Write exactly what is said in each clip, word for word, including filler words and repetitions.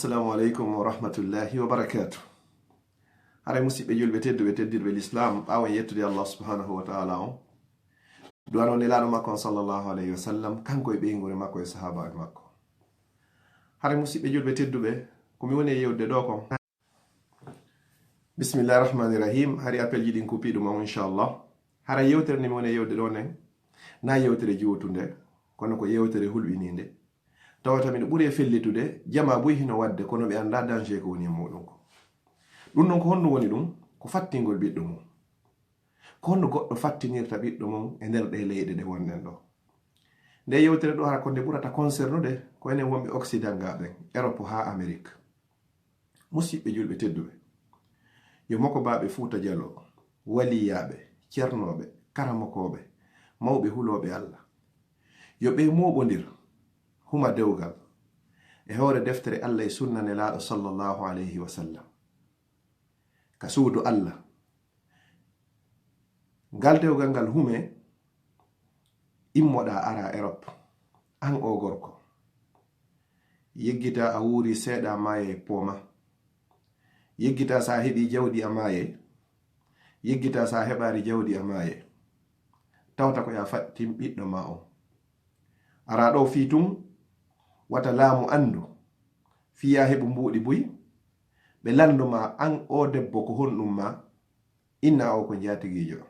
Assalamu aleykum wa rahmatullahi wa barakatuh. Haray, musiɓɓe julɓe tedduɓe, teddirɓe l'islam, ɓaawo en yettude Allah subhanahu wa ta'ala on, du'ano nelaaɗo makko on sallallahu alayhi wa sallam, kanko e ɓeynguure makko e sahaabaaɓe makko. Haray, musiɓɓe julɓe tedduɓe, ko mi woni e yewde ɗo kon, bismillahi rahmani rahim. Hari appel ji ɗin kuppi ɗum on, inchallah. Hara yewtere nde mi woni e yewde ɗo nden, na yewtere juwotunde, kono ko yewtere hulɓininde. Tawata miɗo ɓuri e fellitude, jama buy hino wadde, kono ɓe annda danger ko woni e muɗum ko. Ɗum non, ko honɗum woni ɗum? Ko fattingol ɓiɗɗo mum. Ko honno goɗɗo fattinirta ɓiɗɗo mum e nder ɗe leyɗe ɗe wonɗen ɗo? Nde yewtere ɗo, hara ko nde ɓurata concernude, ko enen wonɓe Occident ga ɓen, Europe haa Amérique. Musiɓɓe julɓe tedduɓe, yo mokobaaɓe Fuuta Jaloo, waliyaaɓe, cernooɓe, karamokooɓe, mawɓe hulooɓe Allah, yo ɓe mooɓondir, huma dewgal e hoore deftere Allah e sunna Nelaaɗo sallallahu alayhi wa sallam. Ka suudu Allah, ngal dewgal ngal hume, immoɗaa araa Europe, an oo gorko. Yeggitaa a wuurii seeɗa a maayay pooma. Yeggitaa si a heɓii jawdi a maayay. Yeggitaa si a heɓaali jawdi a maayay. Tawata ko yo a fattin ɓiɗɗo maa on. Araa ɗoo fii tun, wata laamu anndu. Fii yo a heɓu mbuuɗi buy. Ɓe lanndo maa, an oo debbo, ko honɗum maa? Inna oo ko njaatigiijo.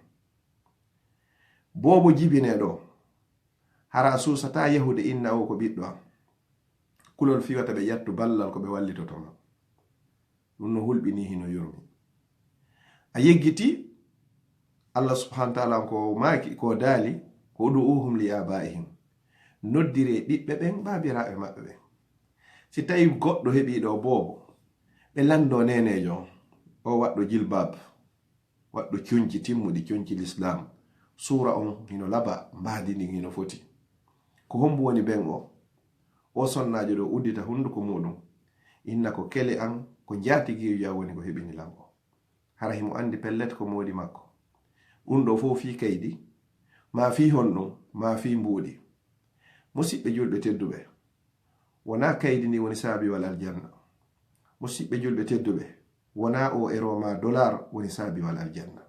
Boobo jibinee ɗoo. Hara a suusataa yahude inna oo ko ɓiɗɗo am. Kulol fii wata ɓe ƴattu ballal ko ɓe wallitoto ma. Ɗum no hulɓinii, hino yurmi. A yeggitii, Allah subhanahu wa ta'ala ko maaki, ko daali, ko, "Udu'uhum li abaihim." Noddiree ɓiɓɓe ɓen baabiraaɓe maɓɓe ɓen. Si tawii goɗɗo heɓii ɗoo boobo, ɓe lanndoo neeneejo on, o waɗɗo jilbab, waɗɗo conci timmuɗi, conci lislaam. Suura on hino laba, mbaadi ndin hino foti. Ko hommbu woni ben o? O sonnaajo ɗoo uddita hunnduko muɗum, inna ko kele an, ko njaatigiijo an woni ko heɓini lan o. Hara himo anndi pellet ko moodi makko. Ɗum ɗoo fow fii kaydi, maa fii honɗum, maa fii mbuuɗi. Musiɓɓe julɓe tedduɓe, wonaa kaydi ndin woni saabiwal aljanna. Musiɓɓe julɓe tedduɓe, wonaa o euro maa dollar woni saabiwal aljanna.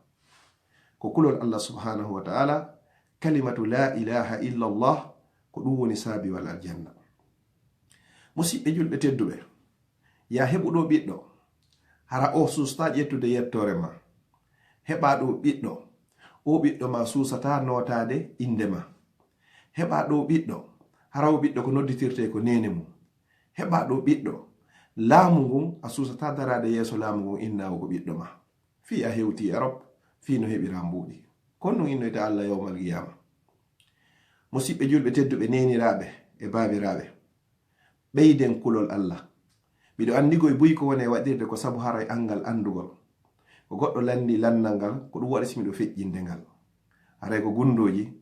Ko kulol Allah subhanahu wa ta'ala, kalimatu la ilaha illa Allah, ko ɗum woni saabiwal aljanna. Musiɓɓe julɓe tedduɓe, yo a heɓu ɗoo ɓiɗɗo, hara o suusataa ƴettude yettoore ma. Heɓaa ɗoo ɓiɗɗo, o ɓiɗɗo ma suusataa nootaade innde ma. Heɓaa ɗoo ɓiɗɗo, hara o ɓiɗɗo ko nodditirtee ko neene mum. Heɓaa ɗoo ɓiɗɗo, laamu ngun, a suusataa daraade yeeso laamu ngun, inna o ko ɓiɗɗo ma. Fii a hewtii Europe, fii no heɓiraa mbuuɗi. Kon ɗum innoyta Allah yawmal qiyaama. Musiɓɓe julɓe tedduɓe, neeniraaɓe e baabiraaɓe, ɓeyden kulol Allah. Miɗo anndi goy buy ko woni e waɗirde ko sabu haray anngal anndugol. Ko goɗɗo lanndi lanndal ngal, ko ɗum waɗi si miɗo feƴƴinde ngal. Haray ko gunndooji,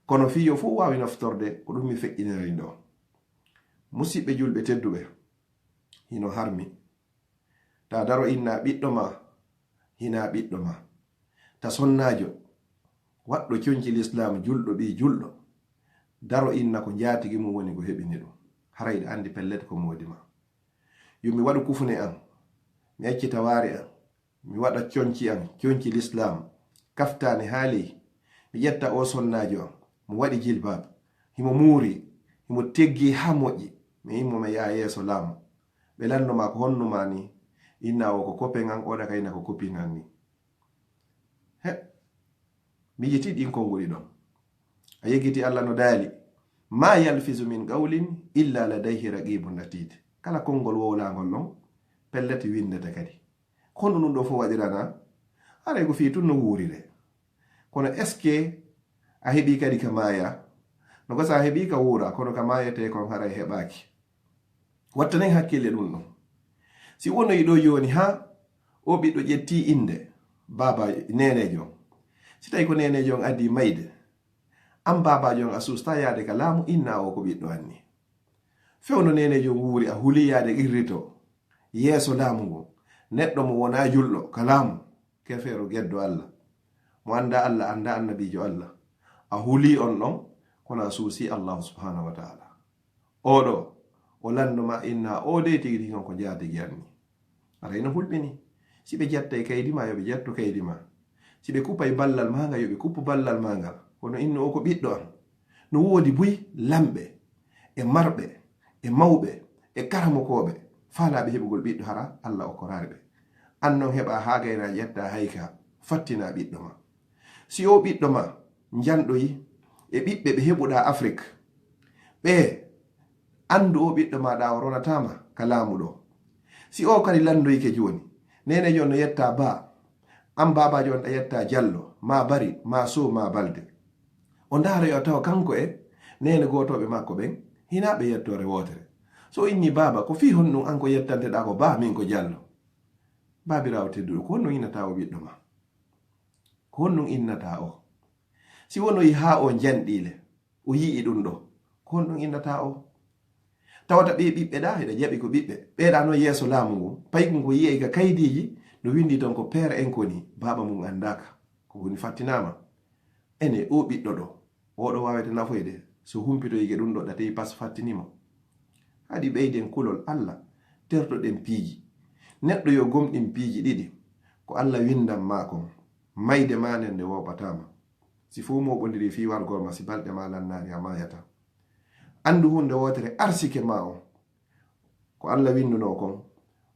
kono fii yo fow waawi naftorde, ko ɗum mi feƴƴinirani ɗoo. Musiɓɓe julɓe tedduɓe, hino harmi. Ta daro inna ɓiɗɗo ma, hinaa ɓiɗɗo ma. Ta sonnaajo, waɗɗo conci lislaam, julɗo, ɓii julɗo, daro inna ko njaatigi mum woni ko heɓini ɗum. Haray ɗa anndi pellet ko moodi ma. Yo mi waɗu kufune an, mi accita waari an, mi waɗa conci an, conci lislaam, kaftaani haa ley. Mi ƴetta o sonnaajo an, mo waɗi jilbaab, himo muuri, himo teggi haa moƴƴi. Mi immo mi yaha yeeso laamu. Ɓe lanndo ma ko honno ma ni, inna o ko kopen an, oɗa kayna ko kopin an ni. He, miijiti ɗin konnguɗi ɗon. A yeggiti Allah no daali, "Ma yalfizu min qawlin illa ladayhi raqibun atid." Kala konngol wowlangol ɗon, pellet winndete kadi. Kono ɗum ɗo fof waɗirana, haray ko fii tun no wuurire. Kono est-ce que a heɓi kadi ka maaya? No ko sa heɓi ka wuura, kono ka maayete kon haray heɓaaki. Wattanen hakkille ɗum ɗon. Si wonoyi ɗo jooni haa o ɓiɗɗo ƴetti innde baaba neeneejo on. Si tawi ko neeneejo on addi mayde, an baabaajo on a suusta yaade ka laamu inna o ko ɓiɗɗo an ni. Fewno neeneejo on wuuri a huli yaade qirrito yeeso laamu ngun. Neɗɗo mo wonaa julɗo ka laamu, kefeero geddo Allah, mo anndaa Allah, anndaa annabiijo Allah. A hulii on ɗon, kono a suusii Allahu subhaanahu wa ta'ala. Oɗo, o lanndo ma inna o dey tigi tigi kanko jaatigi an ni. Aray no hulɓini. Si ɓe jattay kaydi ma, yo ɓe jattu kaydi ma. Si ɓe kuppay ballal ma ngal, yo ɓe kuppu ballal ma ngal. Kono inno o ko ɓiɗɗo an. No woodi buy lamɓe, e marɓe, e mawɓe, e karamokooɓe, faalaaɓe heɓugol ɓiɗɗo hara Alla okkoraare ɓe. An non heɓa haa gayna ƴetta hay ka fattina ɓiɗɗo ma. Si o ɓiɗɗo ma njanɗoyi e ɓiɓɓe ɓe heɓuɗa Afrik, ɓe anndu o ɓiɗɗo ma ɗa o ronatama ka laamu ɗo. Si o kadi lanndoyike jooni, nenejo on no yetta ba, an babajo on ɗa yetta jallo, ma bari, ma so, ma balde. O ndaara yo tawa kanko e nene gootoɓe makko ɓen, hina ɓe yettoore wootere. So o inni baba, ko fii honɗun an ko yettanteɗa ko ba, min ko jallo? Baabiraawo tedduɗo, ko honɗun innata o ɓiɗɗo ma? Ko honɗun innata o? Si wonoyi haa o njanɗi le, o yi'i ɗun ɗo, ko honɗun innata o? Tawata ɓee ɓiɓɓe ɗa, hiɗa jaɓi ko ɓiɓɓe. Ɓee ɗa no yeeso laamu ngun. Paykun ko yi'ay ka kaydiiji, no windi ton ko père en koni, baaba mun anndaaka. Ko woni fattinaama. Ene, o ɓiɗɗo ɗo, oɗo waawete nafoyde, so humpitoyike ɗun ɗo ɗa tawi pas fattini mo. Haɗi ɓeyden kulol Alla, tertoɗen piiji. Neɗɗo yo gomɗin piiji ɗiɗi. Ko Alla windan ma kon, mayde ma nden nde woopataama. Si fow mooɓondiri fii wargol ma, si balɗe ma lannaali, a maayata. Anndu huunde wootere, arsike ma on, ko Alla winnunoo kon,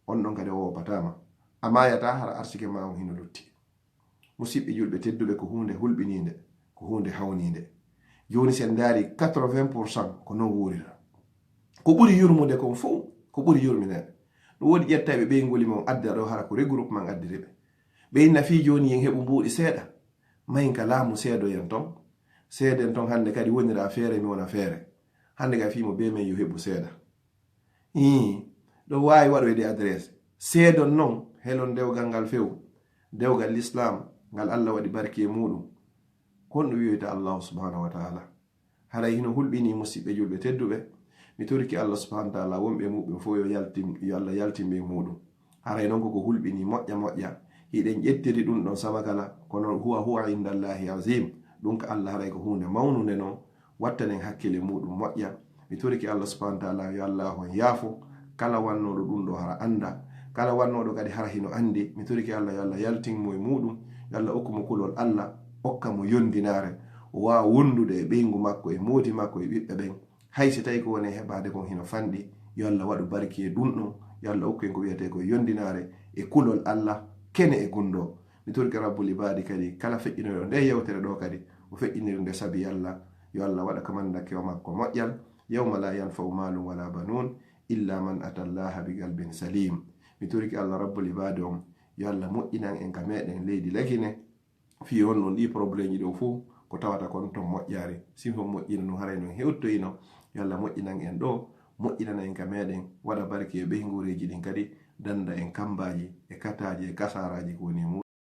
on ɗon kadi o woopataama. A maayata hara arsike ma on hino lutti. Musiɓɓe julɓe tedduɓe, ko huunde hulɓiniinde, ko huunde hawniinde. Jooni, si en ndaari, quatre-vingts pour cent ko non wuurira. Ko ɓuri yurmude kon fow, ko ɓuri yurmineede. No woodi ƴettayɓe ɓeyngu limu on adda ɗo, hara ko regroupement addiri ɓe. Ɓe inna fii jooni yen heɓu mbuuɗi seeɗa, mahin ka laamu seedoyen ton. Seeden ton hannde kadi wonira feere, mi wona feere. Hannde ka fii mo bee men yo heɓu seeɗa. Ii, ɗo waawi waɗoyde adresse. Seedon non, helon dewgal ngal few, dewgal Lislaam, ngal Alla waɗi barki e muuɗum. Ko honɗum wi'oyta Allahu subhanahu wa ta'ala? Haray hino hulɓinii musiɓɓe julɓe tedduɓe. Mi torike Alla subhanahu wa ta'ala wonɓe e muɓɓen fow yo yaltin, yo Alla yaltin ɓe e muuɗum. Haray non koko hulɓinii moƴƴa moƴƴa. Hiɗen ƴettiri ɗum ɗon sama kala, kono huwa huwa inda Allahi azim. Ɗum ka Alla haray ko huunde mawnunde non. Wattanen hakkile muuɗum moƴƴa. Mi torike Alla subhanahu wa ta'ala yo Alla on yaafo kala wannooɗo ɗum ɗo hara annda. Kala wannooɗo kadi hara hino anndi. Mi torike Alla yo Alla yaltin mo e muuɗum. Yo Alla okku mo kulol Alla, okka mo yondinaare. O waawa wondude e ɓeyngu makko, e moodi makko, e ɓiɓɓe ɓen. Hay si tawi ko woni e heɓaade kon hino fanɗi, yo Alla waɗu barki e ɗum ɗon. Yo Alla okku en ko wi'etee ko yondinaare e kulol Alla, kene e gunndoo. Mi torike Rabbul Ibaadi kadi, kala feƴƴinoyɗo nde yewtere ɗo kadi, o feƴƴiniri nde sabi Alla. Yo Alla waɗa ka manndakewa makko moƴƴal, yawma la yanfa'u malun wala banun, illa man ata Allaha bi qalbin salim. Mi torike Alla Rabbul Ibaadi on, yo Alla moƴƴinan en ka meɗen leydi Lagine. Fii honɗun ɗii probleemji ɗoo fow ko tawata kon ton moƴƴaari. Si on moƴƴino ɗun, haray non hewtoyino. Yo Alla moƴƴinan en ɗoo, moƴƴinana en ka meɗen, waɗa barki e ɓeynguureeji ɗin kadi, dannda en kammbaaji e kataaji e kasaaraaji ko woni e muuɗum.